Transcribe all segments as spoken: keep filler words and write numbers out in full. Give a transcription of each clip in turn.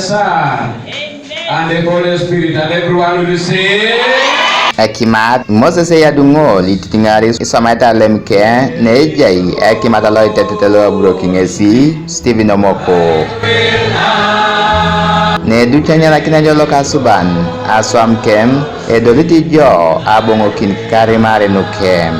Son, and the Holy Spirit, and everyone will say, Ekimat Moses Eyaduŋol ititiŋari iswamaita lem ke ne ejai ekimat lo itetet lo aburoki ŋesi Stephen Omoko. Ne duc enyarakin ajo lokasuban aswam kem edolit ijo aboŋokin karimare nukem.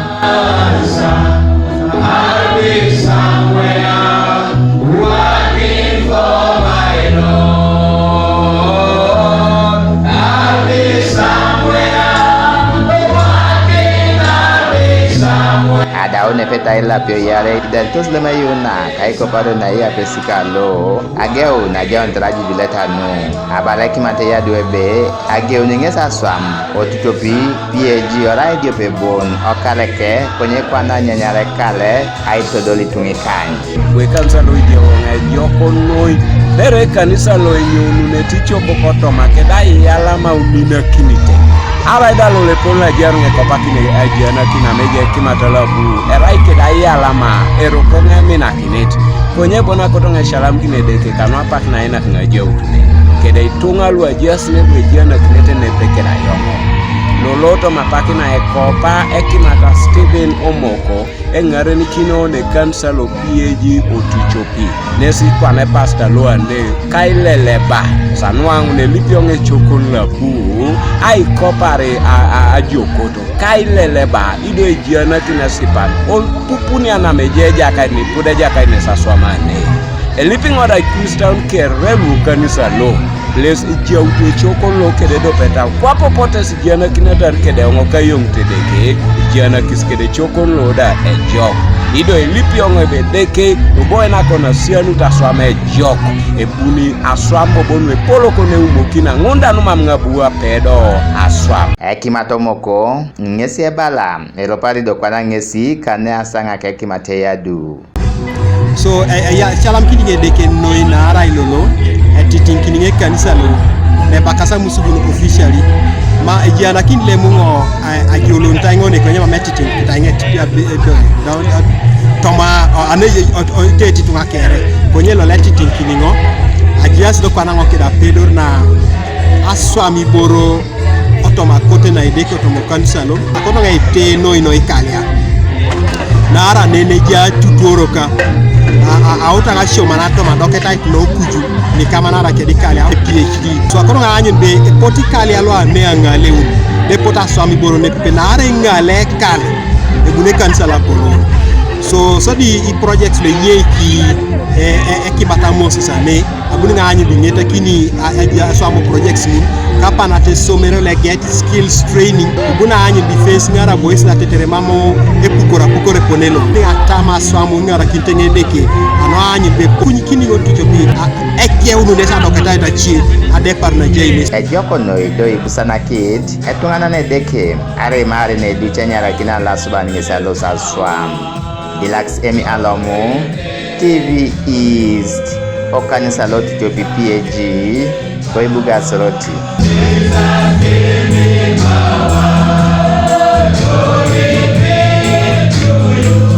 Adaun epeta ilapio iarei idalitos lemeyuuna kaikopado na iapesika lo ageun ajaun tarajibileta nu. Abala ekimat Eyadu ebe ageuni ŋes aswam otucopi P A G orai diopebon okaleke konye kwana nyanyare kale aitodol ituŋ ikany. Bwe kanisa lo idio woŋ ejok noi, bere kanisa lo enyoununet icoko kotoma keda iyalama uminakinite. Arai da lolepon lajaruŋ ekopakin ajianakin ameja ekimata labu, erai keda iyalama eroko ŋeminakinit. Konye bon akoto ŋesalamkin Edeke kanu apak nainakin ajautune. Keda ituŋa luajias ne luejianakinete nepe keda yoŋo. Loloto mapakin aekopa ekimata Stephen Omoko, eŋarenikino ne kanisa lo P A G otucopi. Nesi kwane pasta lo ane kaileleba sanuaŋ ne lipioŋ ecokon labu aikopari ajokoto kaileleba ido ejianakin asipan olpupuni anam eje ejakait nipud ejakait nesaswamane. Elipi ŋoda Kristaun kere lu kanisa lo les ejautu ecokon lo kede dopetau kwapopotes ijianakinatan kede eoŋ kayoŋ tedeke ijianakis kede ecokon lo da ejok. Ido ilipioŋ ebe Edeke bobo enakon asianut aswam ejok ebuni aswam bobo nuepoloko neumokin aŋun da numam ŋabu apedo aswam. Ekimat Omoko ŋesi ebala elopari do kwana ŋesi kane asaŋak ekimat Eyadu. So eya calamkini ŋe Edeke noi naarai lolo etitiŋkini ŋe kanisa lo nebakasa musubun officially ma ejianakin lemuŋo ajolontai ŋo nekonye mam etitiŋ kitai ŋe toma ane te etituŋa kere konye lolo etitiŋkini ŋo ajias do kwana ŋo keda pedor na aswam iboro otom akote na Edeke otom okanisa lo akoto ŋa ete noi noi ikalia. Nara nene ja tutuoro ka auta ŋa sioma na toma doketait lo kuju nikama nara kedi ikalia P H D. So akoto ŋa anyun be epot ikalia lo ane aŋaleun be epot aswam iboro nepepe nara iŋale ekal ebune kanisa lapolon. So sodi i projects lo enyeki ekibata Moses ane Abuni ŋaany biŋetakini aswamu projects ŋun kapanat esomero le get skills training. Abuni aany defense ŋara boys na tetere mamu epukor apukor eponelo ni atama aswamu ŋarakinite ŋedeke ano aany be kunyikini ŋo tucopi ekeunun esi adoketait acie adepar na jaimes. Ejok noi do ibusanakit etuŋanan Edeke arai maare neduc enyarakin alasuban ŋes alos aswam. Bilaks Emi Alomu, T V East, okanisa lo Tucopi P A G, koibuga Soroti.